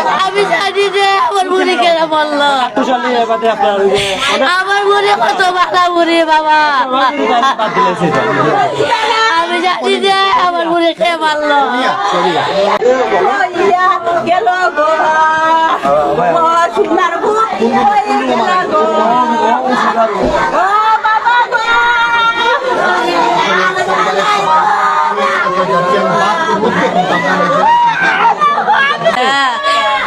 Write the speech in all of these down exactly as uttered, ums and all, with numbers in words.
আমি জানি যে আমার বুড়ি কেন মারলো। আমার বুড়ি কত ভালো বুড়ি বাবা। আমি জানি যে আমার বুড়ি কে মারলো। গেল গো। ও সোনার বুড়ি গেল গো। ও বাবা গো।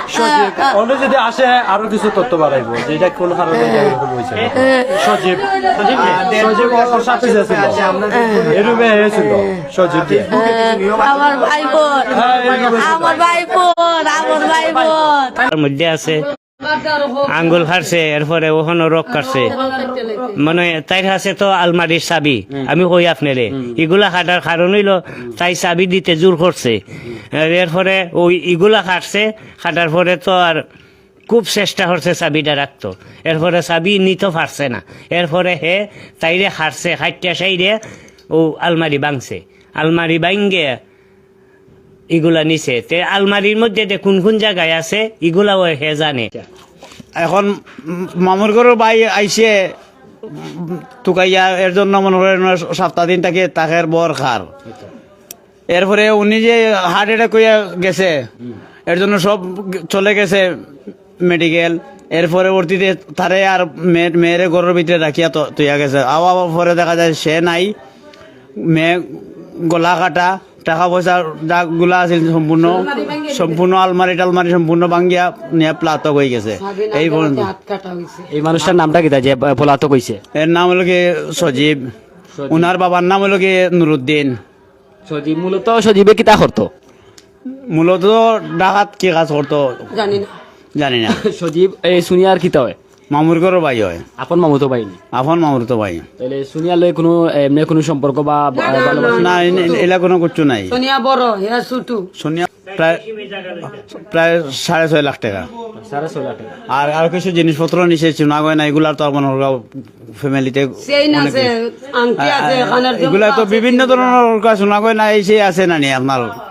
সজীব, অন্য যদি আসে আরো কিছু তথ্য বাড়াইবো যে এটা কোন কারণে এটা এরকম হয়েছে। সজীব, সজীব ওর সাথে যে ছিল, এই রুমে হয়েছিল সজীব। আমার ভাই বোন, আমার ভাই বোন, আমার ভাই বোন। তার মধ্যে আছে আঙ্গুল ফাড়ছে, এরপরে ওখানো রক কাটছে, মানে তাইর কাছে তো আলমারির চাবি। আমি কই আপনারে, ইগুলা কাটার কারণ হইলো তাই চাবি দিতে জোর করছে। এরপরে ওই ইগুলা কাটছে, কাটার পরে তো আর খুব চেষ্টা করছে চাবিটা রাখতো, এরপরে চাবি নিতে পারছে না। এরপরে হে তাইরে কাটছে, কাটিয়া সাইরে ও আলমারি ভাঙছে, আলমারি ভাঙ্গে ইগুলা নিছে। তে আলমারির মধ্যে যে কোন কোন জায়গায় আছে ইগুলাও হে জানে। এখন মামুর ঘরর ভাই আইছে তুকাইয়া, এর জন্য মনে করেন সপ্তাহ দিন তাকে তাকের বর খার। এরপরে উনি যে হার্ট অ্যাটাক হইয়া গেছে, এর জন্য সব চলে গেছে মেডিকেল। এর পরবর্তীতে তারে আর মেয়ের মেয়েরে ঘরর ভিতরে রাখিয়া তো- থইয়া গেছে। আবার পরে দেখা যায় সে নাই, মেয়ে গলা কাটা, টাকা পয়সা যা গুলা আছিল সম্পূর্ণ সম্পূর্ণ আলমারি টালমারি সম্পূর্ণ ভাঙ্গিয়া নিয়ে পলাতক হয়ে গেছে। এই পর্যন্ত। এই মানুষটার নামটা কিতা যে পলাতক হইছে? এর নাম হলো কি সজীব। ওনার বাবার নাম হলো কি নুরুদ্দিন। সজীব মূলত সজীবে কিতা করতো? মূলত ঢাকাত কি কাজ করতো জানি না। জানি না। সজীব এই সুনিয়ার কিতা হয়? মামুর ঘরর ভাই হয়। আপন মামু তো ভাই নি? আপন মামুর তো ভাই। তাহলে সুনিয়ার লগে কোনো এমনি কোনো সম্পর্ক বা বা ভালোবাসা? না, এ- এলা কোনো কিচ্ছু নাই। সোনিয়া বড়, হ্যাঁ ছোট। সোনিয়া প্রায় প্রায় সাড়ে ছয় লাখ টাকা। সাড়ে ছয় লাখ টাকা। আর আর কিছু জিনিসপত্র নিছে, সোনা গয়না, এগুলার তো মনে হয় ফ্যামিলিতে চেইন আছে, আংটি আছে, কানের ঝুমকা এগুলা তো আছে, বিভিন্ন চেইন। ধরনের ওর কাছে সোনা গয়না এই সেই আছে না নি আপনার?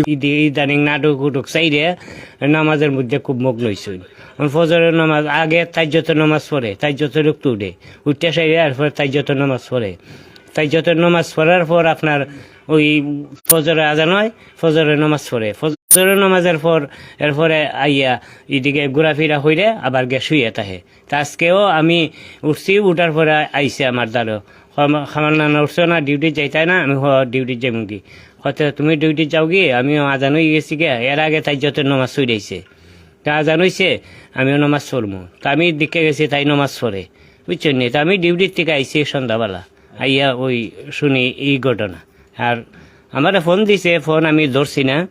ইদি- ইদানিং নাটক উটুক চাইরে নামাজের মধ্যে খুব মগ্ন হইছে। ফজরের নামাজ আগে তাজ্জতের নামাজ পড়ে, তাজ্জতের রক্ত উঠে, উঠতে চাইরে এরপরে তাজ্জতের নামাজ পড়ে। তাজ্জতের নামাজ পড়ার পর আপনার ওই ফজরের আজান হয়, ফজরের নামাজ পড়ে, ফজরের নামাজের পর এরপরে আইয়া এদিকে ঘোরাফেরা হইলে আবার গিয়া শুয়ে থাকে। তা আজকেও আমি উঠছি, উঠার পরে আইছে আমার দারো। আমার নানা উঠছো না, ডিউটি যাইতায় না? আমি হ, ডিউটি যাইমুগি। কতে তুমি ডিউটি যাওগি? আমি আজান হয়ে গেছি গিয়া, এর আগে তাজ্জতের নামাজ ছুটাইছে। তা আজান হইছে, আমিও নামাজ পড়মু। তা আমি দিকে গেছি, তাই নামাজ পড়ে, বুঝছেন নি? তা আমি ডিউটির থেকে আইছি সন্ধ্যাবেলা, আইয়া ওই শুনি এই ঘটনা। আর আমারে ফোন দিছে, ফোন আমি ধরছি না।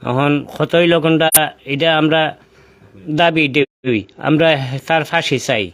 এখন কত হইল কোনটা, এটা আমরা দাবি দেবি, আমরা তার ফাঁসি চাই।